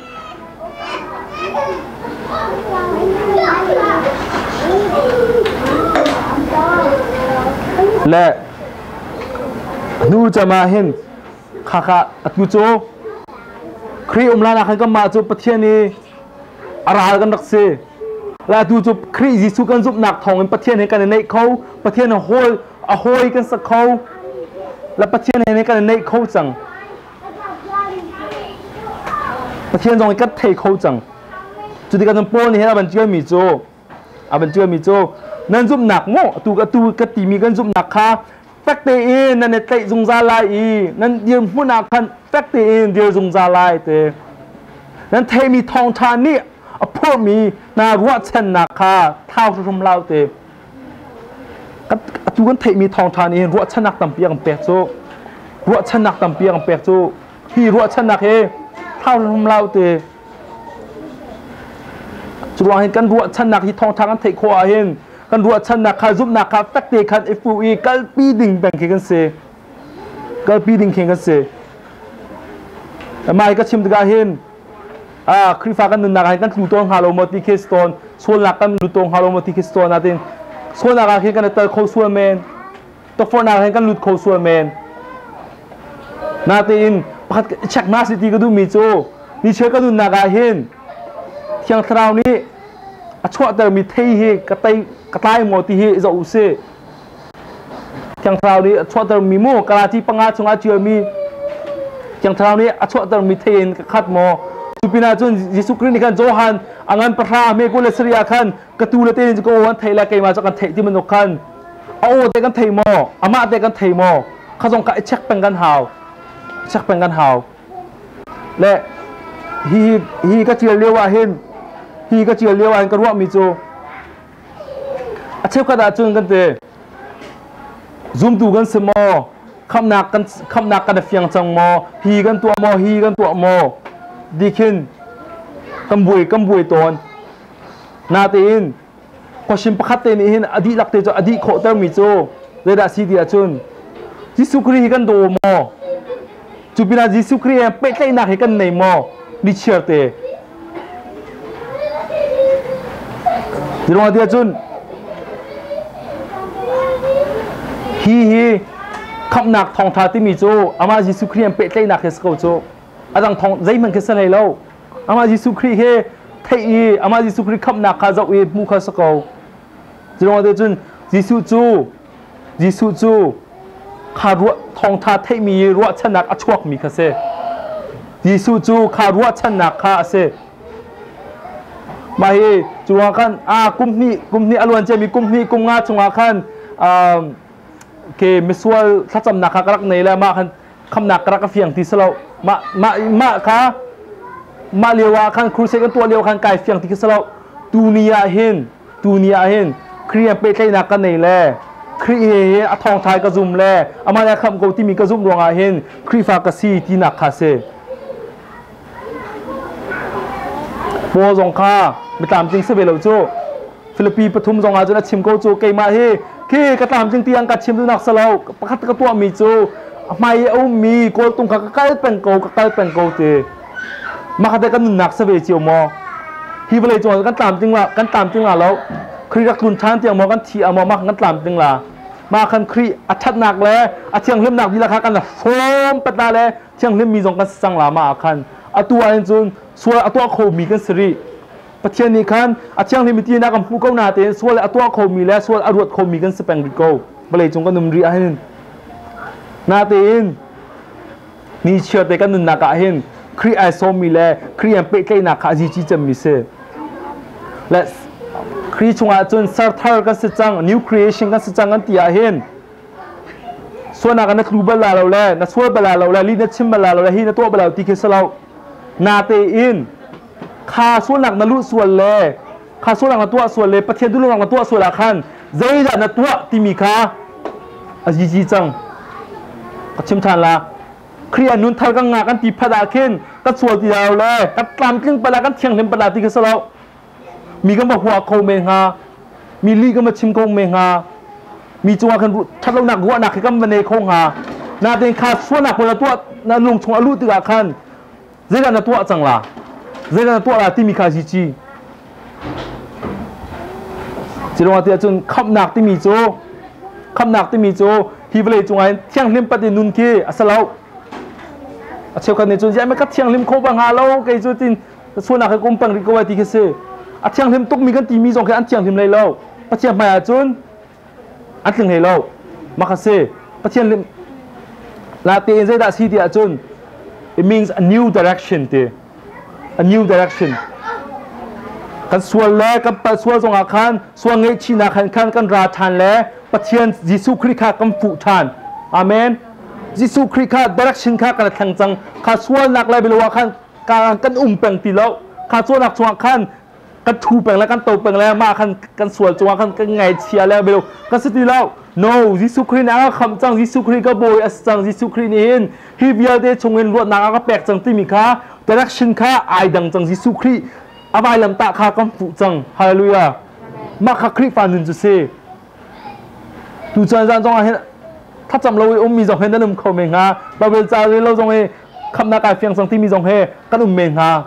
Le hnu cam ah hin khakha atu cu Khrih um lan ah khan kanmah cu Pathian i a ral kan rak si. Le atu cu Khrih Jesuh kan zumhnak thawngin Pathian he kan i naih kho, Pathian a hawi a hawi kan sa kho le Pathian he kan i naih kho cang. Pathian zong kan thei kho cang. Cu tikah cun Paul nih hin a van ṭialmi cu a van ṭialmi cu nan zumhnak maw atu atu ka timi kan zumhnak kha fek tein nan i tlaih zungzal lai i nan dirhmun ah khan fek tein dir zungzal lai te. Nan theimi thawngṭha nih a phurhmi hna ruahchannak kha thau hrim hlah te. Atu kan theihmi thawngṭha nih ruahchannak tampi a kan pek cu. Ruahchannak tampi a kan pek cu. Hi ruahchannak hi thau hrim hlah te. Cu ruang hin kan ruahchannak hi thawngṭha kan theih khawh ahhin kan ruahchannak kha zumhnak kha fek te khan i fuh i kalpi ding peng khi kan si. Kalpi ding khi kan si. Mah hi ka chim tikah hin Khrihfa kan nunnak ah hin kan tlu tawn hnga lo maw ti khi si tawn. Sualnak kan lut tawn hnga lo maw ti khi si tawn. Natin sualnak ah khin kan i tel kho sual men. Tukforhnak hin kan lut kho sual men. Natein pakhat check hna si ti ka duhmi cu nichiar ka nunnak ah hin Thiang Thlarau nih a chuahtermi thei hi ka tei ka tlai maw ti hi zoh u sih. Thiang Thlarau nih a chuahtermi mu Galati panga chungah ṭialmi Thiang Thlarau nih a chuahtermi thei in ka khat maw? Cu pinah cun Jesuh Khrih nih khan Johan a ngan pahra me kul le sarih ah khan ka tu le te nih ka aw an theih le keimah cu kan theih ti bantuk khan a aw te kan thei maw amah te kan thei maw kha zong kha i check peng kan hau check peng kan hau le hi hi ka ṭial lio ah hin hi ka ṭial lio ah hin ka ruahmi cu a cheukhat ah cun kan ti zumtu kan si maw khamnak kan khamnak kan fiang cang maw hi kan tuah maw hi kan tuah maw dikhin kan buai kan buai tawn Natein khuasim pakhat te nih hin a dihlak te cu a dih khawh termi cu zeidah si ti ahcun Jesuh Khrih hi kan daw maw? Cu pinah Jesuh Khrih he pehtlaihnak hi kan nei maw? Nichiar te. Ti ti ahcun hi hi khamhnak thawngtha timi cu amah Jesuh Khrih he pehtlaihnak hi si ko cu. A dang thawng zeihmanh khi si hlei lo. Amah Jesuh Khrih he theih i amah Jesuh Khrih khamhnak kha zoh i hmuh kha si ko. Cu te cun Jesuh cu Jesuh cu kha ruah thawngtha theihmi i ruahchannak a chuakmi kha si. Jesuh cu kha ruahchannak kha a si. Mah hi cu ah khan a kum hnih kum hnih a luan ciami kum hnih kum nga chungah khan ke misual thlacamnak kha ka rak nei le mah khan khamnak ka rak ka fiang ti si lo. Mah mah mah kha mah lio ah khan crusade kan tuah lio khan kai fiang ti khi si lo. Tuni ah hin tuni ah hin Khrih he pehtlaihnak ka nei le Khrih he hi a thawngṭha ka zum le amah nih a khamh ko timi ka zumh ruangah hin Khrihfa ka si tinak kha si. Paul zong kha mi tlamtling si ve lo cu. Filipi pathum zong ah cun a chim ko cu keimah hi khi ka tlamtling tiang ka chim duhnak si lo pakhat ka tuahmi cu a hmai i a ummi kawltung kha ka kal peng ko ka kal peng ko ti. Mah kha kan nunnak si ve cio maw? Hi vawlei cung ah kan tlamtling la kan tlamtling la lo. Khrih rak tlun ṭhan tiang maw kan thi ah maw mah kan tlamtling la. Mah khan Khrih a ṭhatnak le a thianghlimnak lila kha kan hrawm pat la le thianghlim mi zong kan si cang la mah ah khan atu ah hin cun sual a tuah khomi kan si rih. Pathian nih khan a thianghlim ti na kan hmuh ko na tein sual a tuah khomi le sual a ruat khomi kan si peng rih ko. Vawlei cung kan um rih ah hin. Natein ni chiar te kan nunnak ah hin Khrih ai sawmmi le Khrih an pehtlaihnak kha a zici cemmi si. Le Khrih chungah cun serthar kan si cang, new creation kan si cang kan ti ah hin sualnak na tlu bal la lo le na sual bal la lo le li na chim bal la lo le hi na tuah bal lo ti khi si lo. Natein kha sualnak na luh sual le kha sualnak na tuah sual le Pathian duhlonak na tuah sual ah khan zeidah na tuah timi kha a zizi cang. Ka chim ṭhan la. Khrih ah nun thar kan ngah kan ti phat ah khin ka sual ti lo le ka tlamtling pala kan thianghlim pala ti kha si lo. Mi kan va hua kho men hnga. Mi lih kan va chim kho men hnga. Mi cungah khan ṭhatlonak ruahnak khi kan va nei kho hnga. Natein kha sualnak pawl na tuah na lung chung a luh tikah khan zeidah na tuah cang la zeidah na tuah la timi kha zici Cilawng ti ahcun khamhnak timi cu khamhnak timi cu hi vawlei cungah hin thianghlim pat in nun khi a si lo. A cheukhat nih cun ziah ka thianghlim kho ba hnga lo kei cu tin sualnak he kum peng rih ko ai ti khi si. A thianghlim tukmi kan timi zong khi an thianghlim hlei lo. Pathian hmai ahcun an tling hlei lo. Mah kha si. Pathian lim la tein zeidah si ti ahcun it means a new direction ti. A new direction. Kan sual le kan palh sual zongah khan sual ngaihchihnak khan khan kan ra ṭhan le Pathian Jesuh Khrih kha kan fuh ṭhan. Amen. Jesuh Khrih kha direction kha kan thleng cang. Kha sualnak le bilo ah khan kan um peng ti lo. Kha sualnak chungah khan kan thu peng le kan to peng le mah khan kan sual cungah khan kan ngaihchia le bilo kan si ti lo. No, Jesuh Khrih nih a ka khamh cang. Jesuh Khrih ka bawi a si cang. Jesuh Khrih nih hin hi vialte chungin luatnak a ka pek cang timi kha direction kha ai dang cang. Jesuh Khrih a vailamtah kha kan fuh cang. Hallelujah. Mah kha Khrihfa nun cu si. Tuchan zan zong ah hin thlacam lo i ummi zong he nan um kho men hnga. Bible ca rel lo zong i khamhnak ai fiang cang timi zong he kan um men hnga.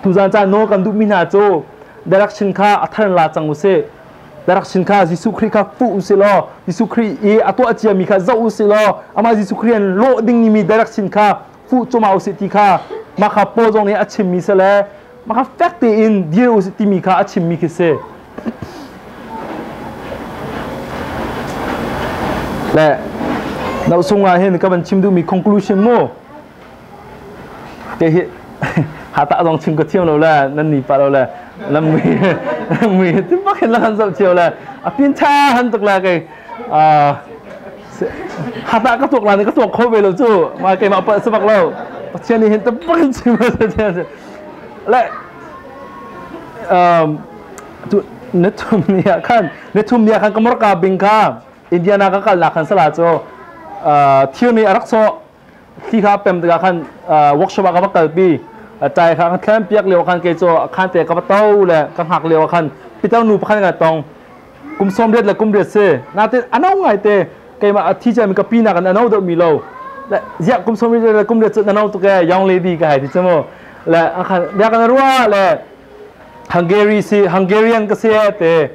Tuzan caan nawl kan duhmi hna cu direction kha a thar la cang usih. Direction kha Jesuh Khrih kha fuh usih law Jesuh Khrih i a tuah ciami kha zoh usih law amah Jesuh Khrih an lawh dingmi direction kha fuh cuma usih ti kha mah kha Paul zong nih a chimmi si le mah kha fek tein dir usih timi kha a chimmi khi si. Le nausung ah hin ka van chim duhmi conclusion mu. Ke hi hata zong chim ka thiam lo le nan ni pa lo le lam mui mui ti bak hin la han zoh cio le a pin tha han tuk la kei hata ka tuak la ni ka tuak kho ve lo cu ma keimah pa sabak lo Pathian nih hin ta bak in chim le tu na thum ni ah khan na thum ni ah khan ka morka bing kha Indiana ka kal nak khan sala cu thir nih a rak sawh. Thli kha pem tikah khan workshop ah ka va kalpi. Tai kha ka thlen piak lio khan kei cu khan te ka va to le ka hngak lio khan pitar nu pakhat ka tong. Kum 80 le kum 8 si. Natin ano ngai te keimah a thi mi ka pi nak an ano deuh mi lo. Le ziah kum 80 le kum 8 cu ano tuk e young lady ka hai ti chu mu. Le khan bia kan ruah le Hungary si Hungarian ka si te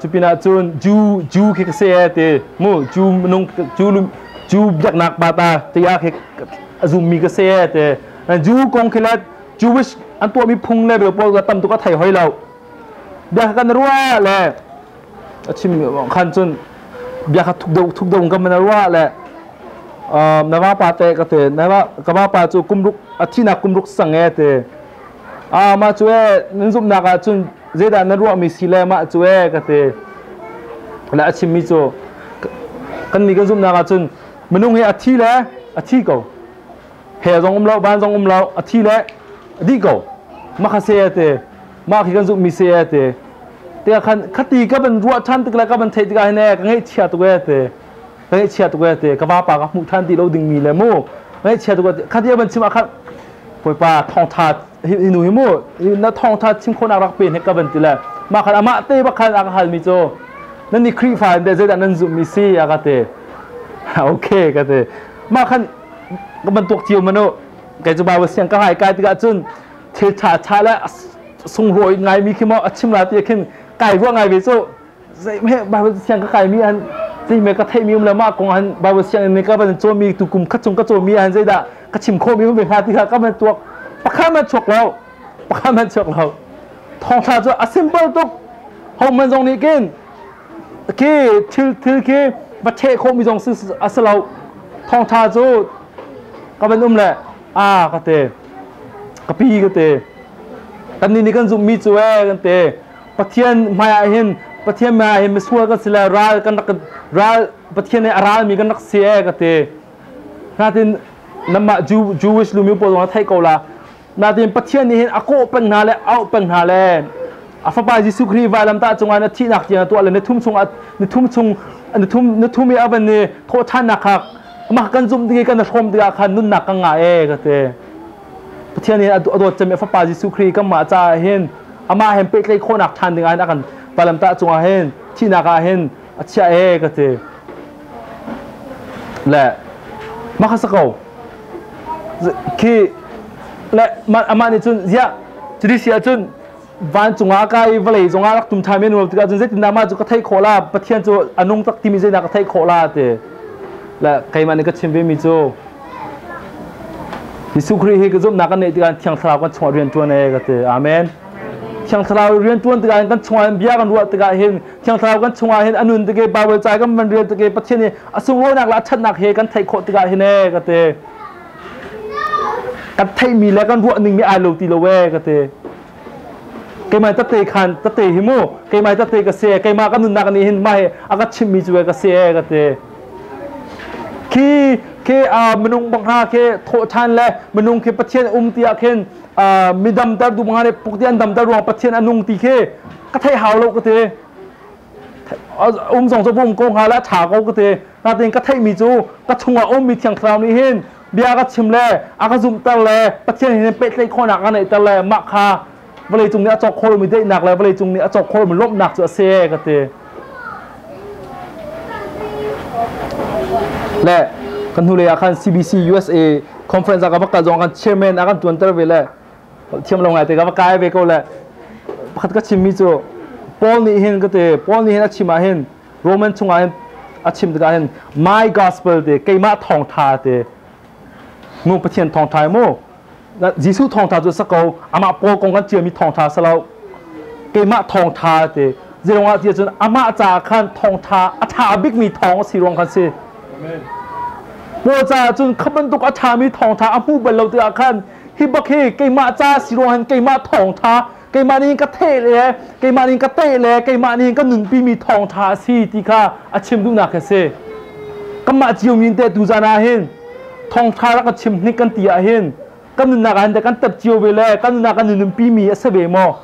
cupinah cun Jew Jew khi ka si te mu Jew minung Jew Jew biaknak pa ta tiah khi a zummi ka si te. Jew kong khi le Jewish an tuahmi phung le pawl tam tuk a thei hoi lo. Bia kan ruah le a chim khan cun bia kha thuk deuh thuk deuh kan man ruah le na vapa te ka te na va ka vapa cu kumruk a thinak kumruk sang e te a mah cu e nan zumhnak ah cun zeidah na ruahmi si le mah cu e ka te le a chimmi cu kan nih kan zumhnak ah cun minung hi a thi le a thi ko he zong um lo van zong um lo a thi le a dih ko mah kha se te mah khi kan zumhmi se te te khan khati ka van ruah ṭhan tik le ka van theih tikah hin e ka ngaihchia tuk e te ka ngaihchia tuk e te ka vapa ka hmuh ṭhan ti lo dingmi le mu ngaihchia tuk e khati a van chim ah khan Bawipa thawngṭha hi nu hi mu na thawngṭha chim khawhnak rak pe hnek ka van ti le mah khan amah te bak khan a ka halmi cu nan nih Khrihfa in zeidah nan zumhmi si a ka ti. Okay ka ti. Mah khan ka bantuk cio manu kei cu Bible siang ka ngai kai tikah cun thil ṭha ṭha le sunglawi ngaimi khi maw a chim la ti khin kai ruah ngai ve cu. Zeihme Bible siang ka kaimi han zeihme ka theihmi um le mah kong han Bible siang in ka van cawmi tu kum khat chung ka cawmi han zeidah ka chim khawhmi um ve hnga ti kha ka van tuak. Pakhat man chuak lo, pakhat man chuak lo. Thawngṭha cu a simple tuk. Ho man zong nih kin khi thil thil khi va ṭheh khawhmi zong a si lo. Thawngṭha cu ka van um le a ka te ka pi ka te kannih nih kan zumhmi cu e kan te Pathian hmaiah hin Pathian hmaiah hin misual kan si le ral kan rak ral Pathian nih a ralmi kan rak si e ka ti. Natin namah Jewish lumi pawl zong theih ko la. Natin Pathian nih hin a kawh peng hna le auh peng hna le a fapa Jesuh Khrih vailamtah cungah na thihnak tiang tuah le ni thum chung ni thum chung ni thum ni thum i a van ni thawhṭhannak kha mah kan zumh tik i kan hrawm tikah khan nunnak kan ngah e ka ti. Pathian nih a dawt cem i a fapa Jesuh Khrih kanmah caah hin amah hen pehtlaih khawhnak ṭhan ding ah hin a kan vailamtah cungah hin thihnak ah hin a chiah e ka ti. Le mah kha sa ko. Khi le amah nih cun ziah cuti si ahcun vancung ah kai vawlei zongah rak tum ṭhan men tikah cun zeitindah mah cu ka theih khawh la? Pathian cu a nung tak timi zeidah ka theih khawh la? Ti le keimah nih ka chim vemi cu Jesuh Khrih hi ka zumhnak kan neih tikah Thiang Thlarau kan chungah rian ṭuan e ka ti. Amen. Thiang Thlarau rian ṭuan tikah hin kan chungah hin bia kan ruah tikah hin Thiang Thlarau kan chungah hin a nun tik i Bible ca kan van rel tik i Pathian i a sunglawinak le a ṭhatnak he kan theih khawh tikah hin e ka ti. Kan theihmi le kan ruah ning mi ai lo ti lo e ka ti. Keimah tate khan tate hi mu keimah tate ka si keimah ka nunnak nih hin mah hi a ka chimhmi cu ka si e ka ti. Khi khi minung bang ha khi thawh ṭhan le minung khi Pathian um ti ah khin mi damter duh bang ha puk ti an damter ruang Pathian a nung ti khi ka theih hau lo ka ti. Um zong cu um ko hnga le a ṭha ko ka ti. Natin ka theihmi cu ka chungah ummi Thiang Thlarau nih hin bia ka chim le a ka zumhter le Pathian hin pehtlaih khawhnak a neihter le mah kha vawleicung nih a cawk khawhmi daihnak le vawleicung nih a cawk khawhmi lawmhnak cu a si ka ti. Le kan hnulei ah khan CBC USA conference ah ka va kal zong kan chairman a kan tuanter ve le thiam lo ngai te ka va kai ve ko le pakhat ka chimmi cu Paul nih hin ka ti Paul nih hin a chim ah hin Roman chungah hin a chim tikah hin my gospel te keimah thawngtha te mu Pathian thawngtha mu Jesuh thawngtha cu sa ko amah Paul kong kan ciami thawngtha sa lo keimah thawngtha te zeirong ti cun amah caah khan thawngtha a tha bikmi thawng a si ruang khan si. Paul caah cun kha bantuk a ṭhami thawngtha a hmu bal lo tikah khan hi bak hi keimah ca si ruang hin keimah thawngtha keimah nih ka theh le keimah nih ka teh le keimah nih ka nunpimi thawngṭha a si ti kha a chim duhnak a si. Kanmah cio mi te tu zan ah hin thawngṭha rak ka chim hnik kan ti ah hin kan nunnak ah hin kan tep cio ve le kan nunnak kan nunpimi a si ve maw?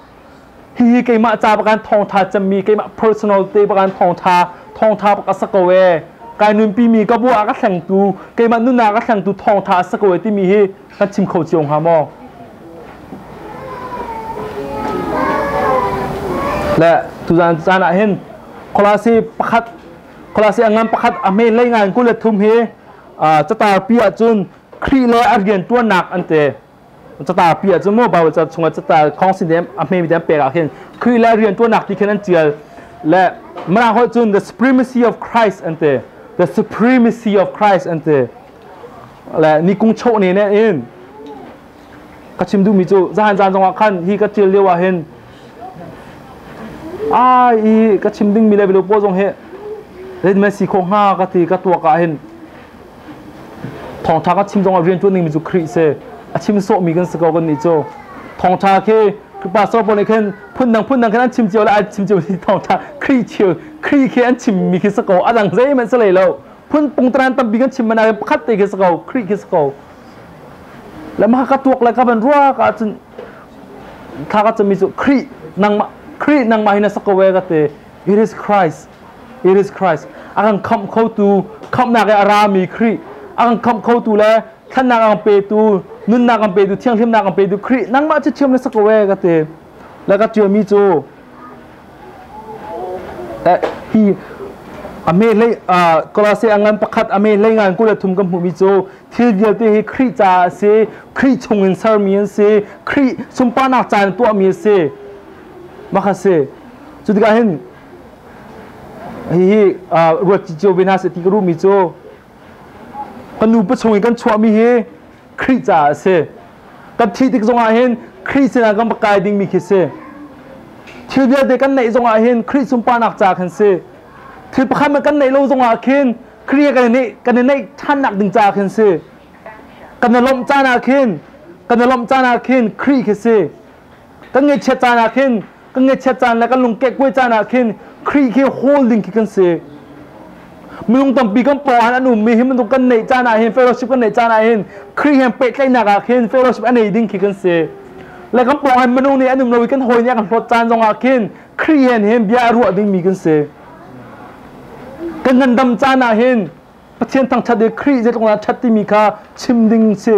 Hihi keimah ca bakan thawngṭha cemmi keimah personal te bakan thawngṭha thawngṭha bak a si ko ee. Kai nunpimi ka bua a ka thlengtu keimah nunnak a ka thlengtu thawngṭha a si ko ee timi hi kan chim kho cio hnga maw? Le tuzan caan ah hin Kolasi pakhat Kolasi a ngan pakhat a hme lei ngan 23 hi catar pi ahcun Khrih le a rian ṭuannak an ti. Catar pi ahcun maw Bible ca chungah catar khong sin dem a hmemi dem pek ah khin Khrih le rian ṭuannak ti khin an ṭial. Le Mirang holh cun the supremacy of Christ an ti. The supremacy of Christ an ti. Le nikung choh ne ne in. Ka chim duhmi cu zahan zan zongah khan hi ka ṭial lio ah hin ai i ka chim dingmi le bilo pawl zong hi zeitin si kho hnga ka ti ka tuak ah hin thawngṭha ka chim zongah rian ṭuan dingmi cu Khrih si a chim sawhmi kan si ko kan nih cu thawngṭha khi pastor pawl nih khin phundang phundang khin an chim cio le an chim cio thawngṭha Khrih chio Khrih khi an chimmi khi si ko a dang zeihmanh si lei lo phun pungtaran tampi kan chim mana pakhat te khi si ko Khrih khi si ko le mah ka tuak le ka van ruak ahcun thla ka cami cu Khrih nangmah Khrih nangmah hi na sak ko e ka ti. It is Christ. It is Christ. A kan khamh khotu khamhnak i a rami Khrih a kan khamh khotu le thlannak a kan petu nunnak kan petu thianghlimnak kan petu Khrih nangmah cu thiam na sak ko e ka ti. Le ka ṭialmi cu hi a me hlei Kolose a ngan pakhat a me hlei ngan 23 kan hmuhmi cu thil vialte hi Khrih caah a si, Khrih chungin sermi an si, Khrih sunparnak ca in tuahmi a si. Mah kha si. Cu tikah hin hihi ruat cio ve hna seh ti ka duhmi cu kan nupa chung in kan chuahmi hi Khrih caah a si. Kan thih tik zongah hin Khrih sinah kan va kai dingmi khi si. Thil vialte kan neih zongah hin Khrih sunparnak ca khan si. Thil pakhat kan neih lo zongah khin Khrih kan i kan i neih ṭhannak ding caah khin si. Kan i lawmh caan ah khin kan i lawmh caan ah khin Khrih khi si. Kan ngaihchiat caan ah khin kan ngaihchiat caan le kan lungkehkuai caan ah khin Khrih khi hawl ding khi kan si. Minung tampi kan pawng an ummi hi minung kan neih caan ah hin fellowship kan neih caan ah hin Khrih he pehtlaihnak ah khin fellowship a nei ding khi kan si. Le kan pawng han minung nih an um lo i kan hawi nih a kan hlawt caan zongah khin Khrih he hin bia a ruah dingmi kan si. Kan ngandam caan ah hin Pathian thangṭhat i Khrih zeitluk dah ṭhat timi kha chim ding si.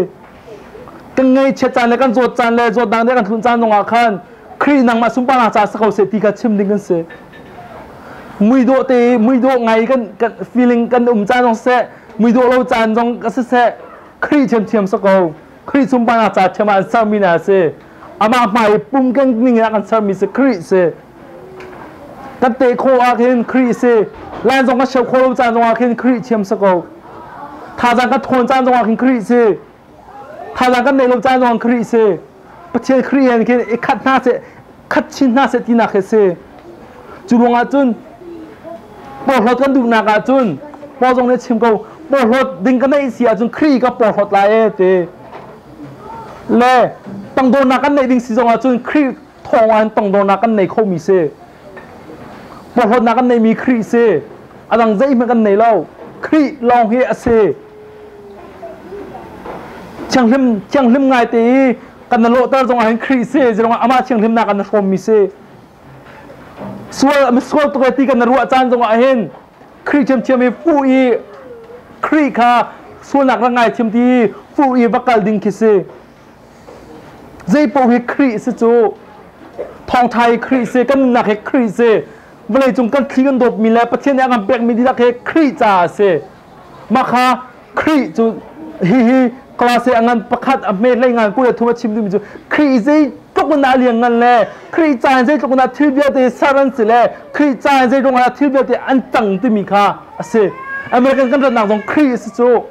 Kan ngaihchiat caan le kan zawt caan le zawtnak nih kan tlunh caan zongah khan Khrih nangmah sunparnak caah si ko seh ti kha chim ding kan si. Muidawh te muidawh ngai kan kan feeling kan um caan zong seh, muidawh lo caan zong ka si seh, Khrih thiamthiam si ko. Khrih sunparnak ca thiam ah an sermi na si. Amah hmai pum kan ning ah kan sermi si Khrih si. Kan te khawh ah khin Khrih si. Lan zong ka cheu khawh lo caan zong ah khin Khrih thiam si ko. Thazaang ka thawn caan zong ah khin Khrih si. Thazaang kan neih lo caan zong ah Khrih si. Pathian Khrih he khin i khat hna seh, khat chin hna seh tinak hi si. Cu ruangah cun porhlawt kan duhnak ah cun Paul zong nih chim ko porhlawt ding ka neih si ahcun Khrih ka porhlawt lai e ti. Le tangdornak kan neih ding si zong ah cun Khrih thawng in tangdornak kan nei khomi si. Porhlawtnak kan neimi Khrih si. A dang zeihmanh kan nei lo. Khrih lawng hi a si. Thianghlim thianghlim ngai te i kan na lawhter zong ah hin Khrih si. Zirong ah amah thianghlimnak kan na hrawmmi si. Sual misual tuk ti kan na ruah caan zong ah hin Khrih thiamthiam i fuh i Khrih kha sualnak rak ngai thiam ti fuh i va kal ding khi si. Zei paoh hi Khrih si cu. Thawngṭha hi Khrih si, kan nunnak hi Khrih si. Vawleicung kan thli kan dawtmi le Pathian nih a kan pekmi dihlak hi Khrih caah a si. Mah kha Khrih cu hihi class a ngan pakhat a hme hlei ngan 23 a chim duhmi cu Khrih zeitluk in a liang ngan le Khrih ca in zeitluk in a thil vialte ser an si le Khrih ca in zeitluk in a thil vialte an cang timi kha a si. American kan ratnak zong Khrih a si cu.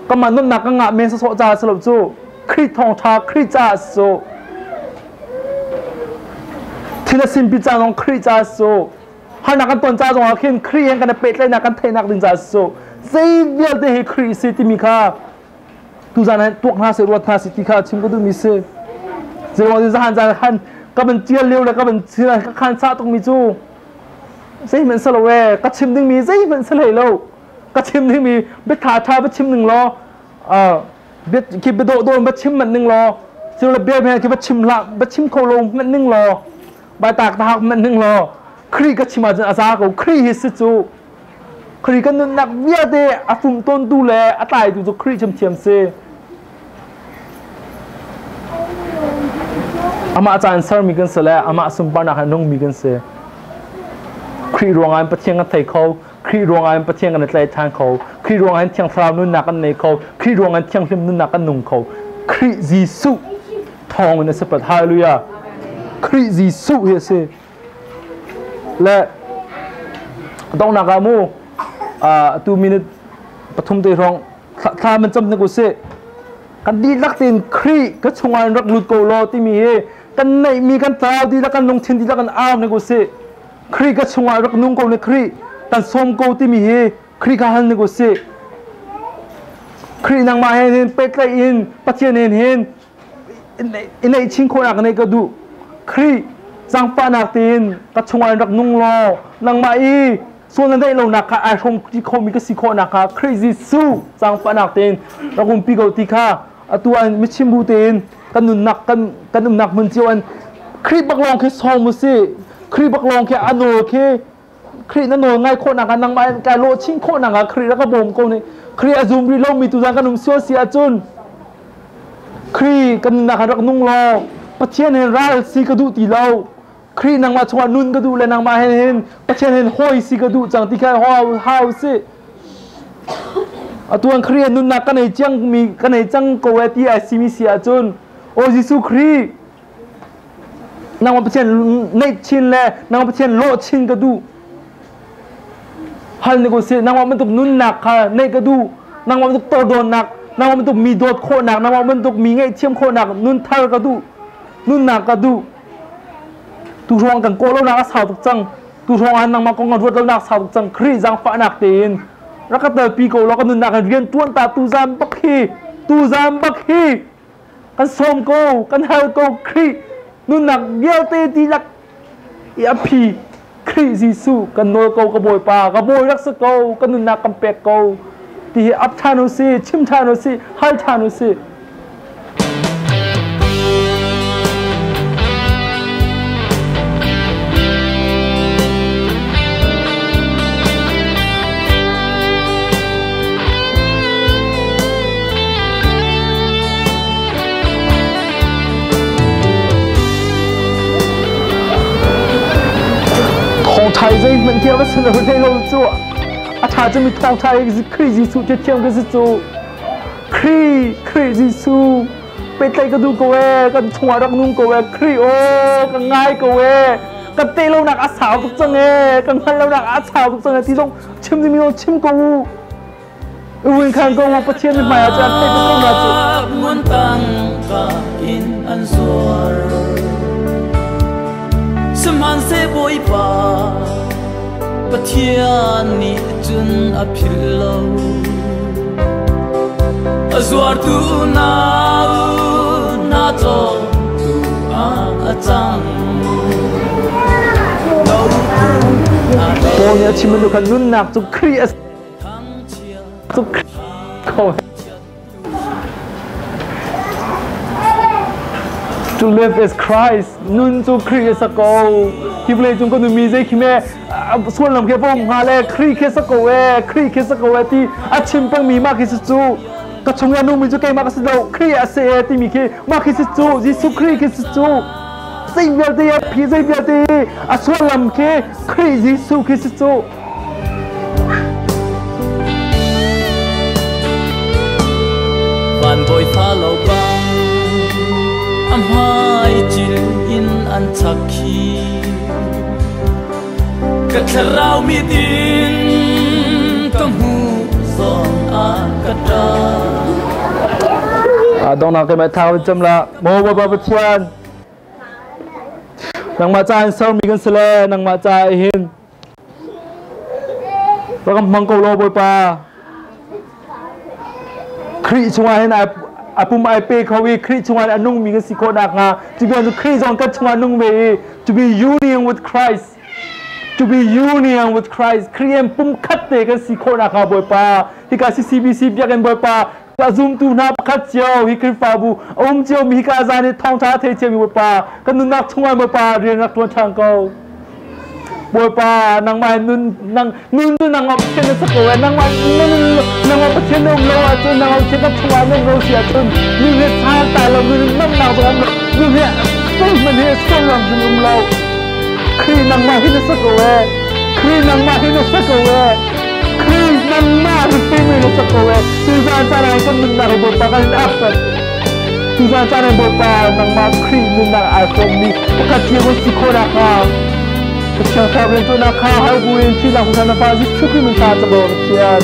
Kanmah nunnak kan ngah men sawsawh caah si lo cu. Khrih thawngṭha Khrih caah si cu. Thil a simpi ca zong Khrih caah si cu. Harnak kan ton ca zong ah khin Khrih he kan i pehtlaihnak kan theihnak ding caah si cu. Zei vialte hi Khrih si timi kha tuzan ah tuak hna seh ruat hna seh ti kha chim ka duhmi si. Zeiruang zahan zan khan ka van tial lio le ka van ka khan sah tukmi cu zeihmanh si lo ee ka chim dingmi zeihmanh si hlei lo. Ka chim dingmi biatha tha va chim ning law bia khi bia dawh dawh va chim manh ning law cu le bia khi va chim hlah va chim kho lo manh ning law bai tak tak manh ning law Khrih ka chim ahcun a za ko. Khrih hi si cu Khrih kan nunnak vialte a fum tawntu le a tlaitu cu Khrih thiamthiam si. Amah caan sermi kan si le amah sunparnak a nungmi kan si. Khrih ruangah in Pathian kan thei kho. Khrih ruangah in Pathian kan i tlai ṭhan kho. Khrih ruangah in Thiang Thlarau nunnak kan nei kho. Khrih ruangah in thianghlim nunnak kan nung kho. Khrih Jesuh thawng in a si pat. Hallelujah. Khrih Jesuh hi a si. Le donghnak ah mu tu minute pathum te hrawng thla man cam hnik usih. Kan dihlak tein Khrih ka chungah in rak lut ko law timi hi kan neihmi kan thlarau dihlak kan lungthin dihlak kan au hnik usih. Khrih ka chungah rak nung ko ne Khrih kan sawm ko timi hi Khrih kha hal hnik usih. Khrih nangmah he hin pehtlaih in Pathian he hin i neih chin khawhnak neih ka duh. Khrih zaangfahnak tein ka chungah in rak nung law nangmah i sual na neih lonak kha ai hrawm ti khomi ka si khawhnak kha Khrih Jesuh zaangfahnak tein rak umpi ko ti kha atu an michim bu tein kan nunnak kan kan umnak hmun cio an Khrih bak lawng khi sawm usih. Khrih bak lawng khi a nawl khi Khrih na nawl ngai khawhnak ah nangmah in kai lawh chin khawhnak ah Khrih rak ka bawm ko nih. Khrih a zum rih lomi tuzan kan um sual si ahcun Khrih kan nunnak ah rak nung law Pathian he ral si ka duh ti lo. Khrih nangmah chungah nun ka duh le nangmah he hin Pathian hin hawi si ka duh cang ti kha hau hau si. Atu an Khrih nunnak kan ei ciang mi kan ei cang ko e ti ai simi si ahcun O Jesuh Khrih nangmah Pathian neih chin le nangmah Pathian lawh chin ka duh. Hal ni ko si nangmah bantuk nunnak kha neih ka duh. Nangmah bantuk tordornak, nangmah bantuk mi dawt khawhnak, nangmah bantuk mi ngaihthiam khawhnak nun thar ka duh. Nunnak ka duh. Tu hrawng kan kawh lonak a sau tuk cang. Tu hrawng ah nangmah kong kan ruat lonak sau tuk cang. Khrih zaangfahnak tein rak ka telpi ko law ka nunnak in rian ṭuan ta tu zan bak hi tu zan bak hi kan sawm ko kan hal ko Khrih nunnak vialte dihlak i a phi Khrih Jesuh kan nawl ko ka Bawipa ka bawi rak si ko ka nunnak kan pek ko ti hi ap ṭhan u si chim ṭhan u si hal ṭhan u si. Thawngṭha i zeihmanh thiam a si lo hlei lo cu a ṭha cemmi thawngṭha i Khrih Jesuh cu thiam ka si cu. Khrih Khrih Jesuh pehtlaih ka duh ko ee kan chungah rak nung ko ee Khrih aw ka ngai ko ee kan teh lonak a sau tuk cang ee kan hngalh lonak a sau tuk cang ee ti zong chim dingmi zong chim ko u. Uwin khan ko Pathian mithmai ah cun theih ko na cu. Ngun tangka in an zuar. Sihmanhseh Bawipa Pathian nih cun a philh lo. A zuartu nau na cawtu ah a cang. Paul nih a chim bantuk khan nunnak cu Khrih a To live is Christ. Nun cu Khrih a sa ko. Hi vawlei cung kan nunmi zei khi me suallam khi bom hnga le Khrih khi sa ko e, Khrih khi sa ko e ti a chim pengmi mah khi si cu ka chung a nungmi cu keimah ka si lo, Khrih a si e timi khi mah khi si cu Jesuh Khrih khi si cu zei vialte a phi zei vialte a suallam khi Khrih Jesuh khi si cu. Van bawi fa lo bang a hmai cil in an chak khi ka thlarau mit in ka hmuh zawn ah ka ṭap. Dongnak ke mai thau cam la maw Bawipa Pathian nangmah ca in sermi kan si le nangmah ca hin Rak kan hmang ko law Bawipa. Khrih chungah hin a pum ai pe kho i Khrih chungah a nungmi kan si khawh nakhnga to be Khrih zong kan chungah nung ve i to be union with Christ to be union with Christ Khrih in pum khat te kan si khawh nakhnga Bawipa hika CCBC biakinn Bawipa a zumtu hna pakhat cio hi Khrihfabu a um cio mi hika zan i thawngṭha thei cio mi Bawipa kan nunnak chungah Bawipa rian rak ṭuan ṭhan ko. Bawipa nangmah nun nang nun cu nangmah Pathian na si ko e nangmah nun nangmah Pathian na um lo ahcun nangmah Pathian ka chungah na um lo si ahcun nun hi san ta lo nun namnak zong um lo nun hi zeihmanh hi sullam hin um lo Khrih nangmah hi na si ko e Khrih nangmah hi na si ko e Khrih nangmah hi mi na si ko e tuzan caan ah kan nunnak hi Bawipa kan in ap Tuzan caan ah Bawipa nangmah Khrih nunnak ai hrawmmi pakhat cio kan si khawh nakhnga Pathian thlarau rianṭuannak kha hal buin thihnak hmuhnak na fa Jesuh Khrih min ta ca Pathian.